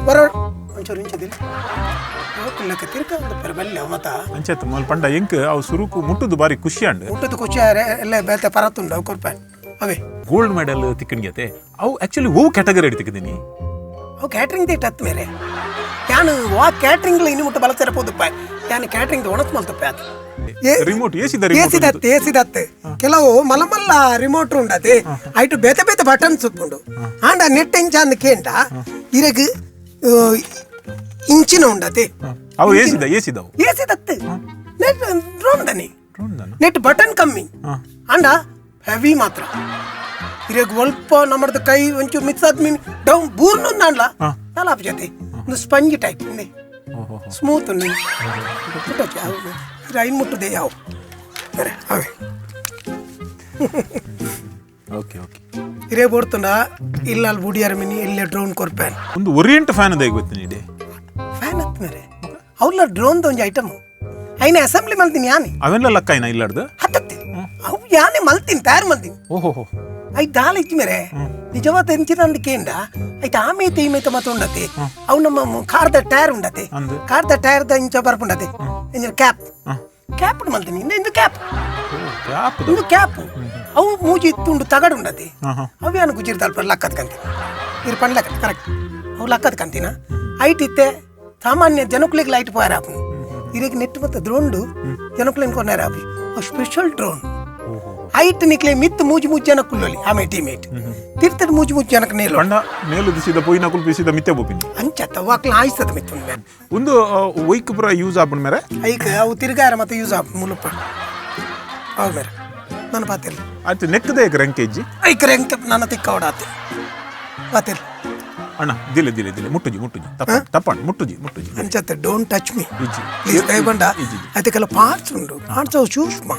ಬರೋ ಒಂಚೂರು ಇಂಚದಿಲ್ಲ ಲೋಕುಲ್ಲಕ ತಿರ್ಕ ಒಂದು ಬಲ್ಲೆ ಮತ ಅಂಚೆತ್ ಮಲ್ ಪಂಡ ಎಂಕ್ ಅವು ಸುರುಕು ಮುಟ್ಟುದು ಬಾರಿ ಖುಷಿ ಅಂಡ್ ಮುಟ್ಟುದು ಖುಷಿ ಆರೆ ಎಲ್ಲ ಬೇತೆ ಪರತುಂಡು ಅವು ಕೊರ್ಪೆ ಅವೇ. ಗೋಲ್ಡ್ ಮೆಡಲ್ ತಿಕ್ಕಣಿಗತೆ ಅವು ಆಕ್ಚುಲಿ ಓ ಕ್ಯಾಟಗರಿ ತಿಕ್ಕಿದ್ದೀನಿ. ಅವು ಕ್ಯಾಟ್ರಿಂಗ್ ದೇಟ್ ಹತ್ತು ಮೇರೆ ಯಾನು ವಾ ಕ್ಯಾಟ್ರಿಂಗ್ ಇನ್ನು ಮುಟ್ಟ ಬಲಸರ ಪೋದುಪ್ಪ ಯಾನು ಕ್ಯಾಟ್ರಿಂಗ್ ಒಣಸ್ ಮಲ್ತಪ್ಪ ಅದು. Remote ಏಸಿದ remote. ಏಸಿದತ್ತೆ ಏಸಿದತ್ತೆ ಕೆಲವು ಮಲಮಲ್ಲ ರಿಮೋಟ್ ಉಂಡತೆ ಐಟು ಬೇತೆ ಬೇತೆ ಬಟನ್ಸ್ ಉಪ್ಪುಂಡು ಆಂಡ ನೆಟ್ ಇಂಚ ಅಂದ್ ಕೇಂಡ ಇರಗ್ ಇಂಚಿನ ಉಂಡತೆ. ಅವು ಏಸಿದ ಏಸಿದವು. ಏಸಿದತ್ತೆ ನೆಟ್ ಡ್ರೋನ್ ದನಿ ನೆಟ್ ಬಟನ್ ಕಮ್ಮಿ ಆಂಡ ಹೆವಿ ಮಾತ್ರ. ಇರಗ್ ಒಲ್ಪ ನಮ್ಮದು ಕೈ ಒಂಚೂರು ಮಿಕ್ಸ್ ಆದ್ಮೀನ್ ಡೌನ್ ಬೂರ್ನು ಅಂಡ್ಲ ತಲಾಪ್ ಜೊತೆ ಒಂದು ಸ್ಪಂಜ್ ಟೈಪ್ ಸ್ಮೂತ್ ಉಂಡು ಐನ್ ಮುಟ್ಟುದೆ ಯಾವ ಸರಿ ಅವೇ. Okay okay. ಇರೇ ಬೋಡ್ತುಂಡ ಇಲ್ಲ ಅಲ್ಲಿ ಬುಡಿಯಾರ ಮಿನಿ ಇಲ್ಲೇ ಡ್ರೋನ್ ಕೊರ್ಪೇನ್. ಒಂದು ಓರಿಯಂಟ್ ಫ್ಯಾನ್ ಅದ ಗೊತ್ತು ನೀಡೆ. ಫ್ಯಾನ್ ಹತ್ತು ಮೇರೆ ಅವ್ಲ ಡ್ರೋನ್ ಒಂಜಿ ಐಟಮ್ ಐನ ಅಸೆಂಬ್ಲಿ ಮಲ್ತೀನಿ ಯಾನೆ. ಅವೆಲ್ಲ ಲಕ್ಕ ಏನ ಇಲ್ಲಾರ್ದು. ಹತ್ತತ್ತೆ ಅವು ಯಾನೆ ಮಲ್ತೀನಿ ತಯಾರು ಮಲ್ತೀನಿ. ಓಹೋ ಹೋ. I ದಾಲ ಇಜ್ಜಿ ಮೇರೆ ನಿಜವಾದ ಎಂಚಿನ ಅಂದ್ ಕೇಂಡ ಐತ ಆಮೇತ ಈಮೇತ ಮತ್ತ ಉಂಡತೆ ಅವು ನಮ್ಮ ಕಾರ್ದ ಟೈರ್ ಉಂಡತೆ. ಅಂದು. ಕಾರ್ದ ಟೈರ್ದ ಇಂಚ ಬರ್ಪುಂಡತೆ ಇಂಚಿನ ಕ್ಯಾಪ್ ಕ್ಯಾಪ್ ಮಲ್ತೀನಿ ಇಂದು ಇಂದು ಕ್ಯಾಪ್. ಕ್ಯಾಪ್. ಇಂದು ಕ್ಯಾಪ್ ಅವು ಮೂಜಿ ತುಂಡು ತಗಡು ಉಂಡತೆ. ಹಾಂ. ಅವು ಯಾನು ಗುಜಿರ್ ದಲ್ಪ ಲಕ್ಕದ ಕಂತಿ ಇರು ಪಂಡ್ಲಕ್ಕ ಕರೆಕ್ಟ್ ಅವು ಲಕ್ಕದ ಕಂತಿನ ಐಟ್ ಇತ್ತೆ ಸಾಮಾನ್ಯ ಜನಕುಲಿಗೆ ಲೈಟ್ ಪೋಯರ್ ಆಪುನು ಇರೆಗ್ ನೆಟ್ ಮತ್ತು ದ್ರೋಂಡು ಜನಕುಲಿನ ಕೊರ್ನಾರ ಆಪಿ ಅವು ಸ್ಪೆಷಲ್ ಡ್ರೋನ್. ಐಟ್ ನಿಕ್ಲೆ ಮಿತ್ ಮೂಜಿ ಮೂಜಿ ಜನ ಕುಲ್ಲೊಲಿ ಆಮೆ ಟೀಮೇಟ್ ತಿರ್ತಡ್ ಮೂಜಿ ಮೂಜಿ ಜನಕ್ಕೆ ನೇಲು. ಪಂಡ ಮೇಲು ದಿಸಿದ ಪೋಯಿನ ಕುಲ್ ಪಿಸಿದ ಮಿತ್ತೆ ಬೋಪಿನಿ. ಅಂಚತ್ತ ವಾಕ್ಲ ಆಯ್ತದ ಮಿತ್ತು ಮೇಲೆ. ಒಂದು ಒಯ್ಕ್ ಪೂರ ಯೂಸ್ ಆಪುನ ಮೇರೆ. ಐಕ್ ಅವು ತಿರ್ಗಾರ ಮತ್ತೆ ಯೂಸ್ ಆಪ್ ಮುಲುಪ ಅವು ಮೇರೆ ನನ್ನ ಪಾತಿಲ್ಲ. ಆಯ್ತು ನೆಕ್ಕದೆ ರಂಕೇಜಿ. ಐಕ್ ರೆಂಕ್ ನನ್ನ ತಿಕ್ಕ ಓಡಾತೆ ಪಾತಿಲ್ಲ. ಅಣ್ಣ ದಿಲೆ ದಿಲೆ ದಿಲೆ ಮುಟ್ಟುಜಿ ಮುಟ್ಟುಜಿ ತಪ್ಪ ತಪ್ಪಣ್ಣ ಮುಟ್ಟುಜಿ ಮುಟ್ಟುಜಿ. ಅಂಚತ್ತೆ don't touch me. ಇಜ್ಜಿ. ಪ್ಲೀಸ್ ದಯಪಂಡ. ಇಜ್ಜಿ. ಐತೆ ಕೆಲವು ಪಾರ್ಟ್ಸ್ ಉಂಡು ಪಾರ್ಟ್ಸ್ ಅವು ಸೂಕ್ಷ್ಮ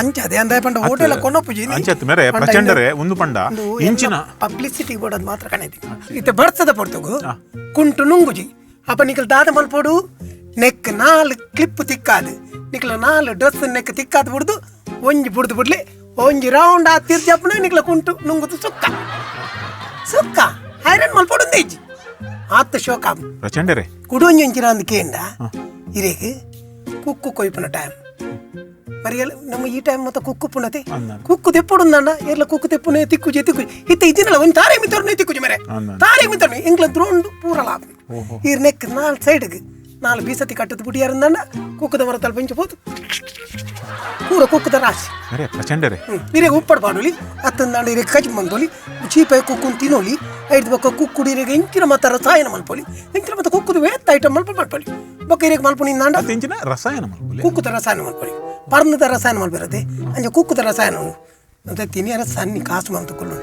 ಅಂಚ ಅದೇ ಅಂದ ಪಂಡ ಹೋಟೆಲ್ ಕೊನೊಪ್ಪುಜಿ. ಅಂಚತ್ ಮೇರೆ ಪ್ರಚಂಡರೆ ಒಂದು ಪಂಡ ಇಂಚಿನ ಪಬ್ಲಿಸಿಟಿ ಬೋರ್ಡ್ ಮಾತ್ರ ಕಾಣಿತಿ ಇತ್ತೆ ಬರ್ತದ ಪೊರ್ತುಗು ಕುಂಟು ನುಂಗುಜಿ ಅಪ್ಪ ನಿಕಲ್ ದಾದ ಮಲ್ಪೋಡು ನೆಕ್ ನಾಲ್ ಕ್ಲಿಪ್ ತಿಕ್ಕಾದು ನಿಕ್ಲ ನಾಲ್ ಡ್ರೆಸ್ ನೆಕ್ ತಿಕ್ಕಾದು ಬಿಡ್ದು ಒಂಜಿ ಬುಡ್ದು ಬಿಡ್ಲಿ ಒಂಜಿ ರೌಂಡ್ ಆ ತಿರ್ಜಪ್ಪನ ನಿಕ್ಲ ಕುಂಟು ನುಂಗುದು ಸುಕ್ಕ ಸುಕ್ಕ ಐರನ್ ಮಲ್ಪೋಡು ಇಜ್ಜಿ ಆತ ಶೋಕ. ಪ್ರಚಂಡರೆ. ಕುಡೊಂಜಿ ಒಂಚಿನ ಅಂದ್ ಕೇಂಡ ಇರೇಗ್ ಕುಕ್ಕು ಕೊಯ್ಪುನ ಟೈಮ್ ಮರಿಯಲ್ ನಮ್ಮ ಈ ಟೈಮ್ ಮತ್ತೆ ಕುಕ್ಕು ಪುನತೆ. ಅಂದ. ಕುಕ್ಕು ತೆಪ್ಪುಡು ಅಂದ ಎಲ್ಲ ಕುಕ್ಕು ತೆಪ್ಪುನೆ ತಿಕ್ಕುಜಿ ತಿಕ್ಕುಜಿ ಇತ್ತ ಇದ್ದಿನಲ್ಲ ಒಂದು ತಾರೆ ಮಿತ್ತರ್ನೆ ತಿಕ್ಕುಜಿ ಮೇರೆ. ಅಂದ. ತಾರೆ ಮಿತ್ತರ್ನೆ ಎಂಗ್ಲ ದ್ರೋಂಡು ಪೂರ ಲಾಭ ಈರ್ ನೆಕ್ ನಾಲ್ ಸೈಡ್ಗೆ ನಾಲ್ ಬೀಸತಿ ಕಟ್ಟದ ಬುಡಿಯಾರಂದಣ್ಣ ಕುಕ್ಕದ ಮರ ತಲ್ಪ ಪೋತು ಪೂರ ಕುಕ್ಕದ ರಾಶಿ. ಮೇರೆ ಪ್ರಚಂಡರೆ. ಇರೆಗ್ ಉಪ್ಪಡ್ ಪಾಡೊಲಿ ಅತ್ತಂದಾಂಡ ಇರೆಗ್ ಕಜ್ ಮಂದೊಲಿ ಚೀಪೆ ಕುಕ್ಕುನ್ ತಿನೊಲಿ ಐದು ಬೊಕ್ಕ ಕುಕ್ಕುಡು ಇರೆಗ್ ಎಂಚಿನ ಮತ್ತ ರಸಾಯನ ಮಲ್ಪೊಲಿ ಎಂಚಿನ ಮತ್ತೆ ಕುಕ್ಕುದು ವೇತ್ತ ಐಟಮ್ ಮಲ್ಪ ಮಲ್ಪೊಲಿ ಬೊಕ್ಕ ಇರೆಗ್ ಮಲ್ಪೊಲಿ ಇಂದಾಂಡ. ಅತ್ತ ಇಂಚಿನ ರಸಾಯನ ಮಲ್ಪುಲೆ. ಕುಕ್ಕುದ ರಸಾಯನ ಮಲ್ಪೊಲಿ ಪರ್ನದ ರಸಾಯನ ಮಲ್ಪಿರತ್ತೆ ಅಂಚ ಕುಕ್ಕುದ ರಸಾಯನ ಉಂಡು ಮತ್ತೆ ತಿನಿಯರ ಸನ್ನಿ ಕಾಸು ಮಂತು ಕುಲ್ಲು.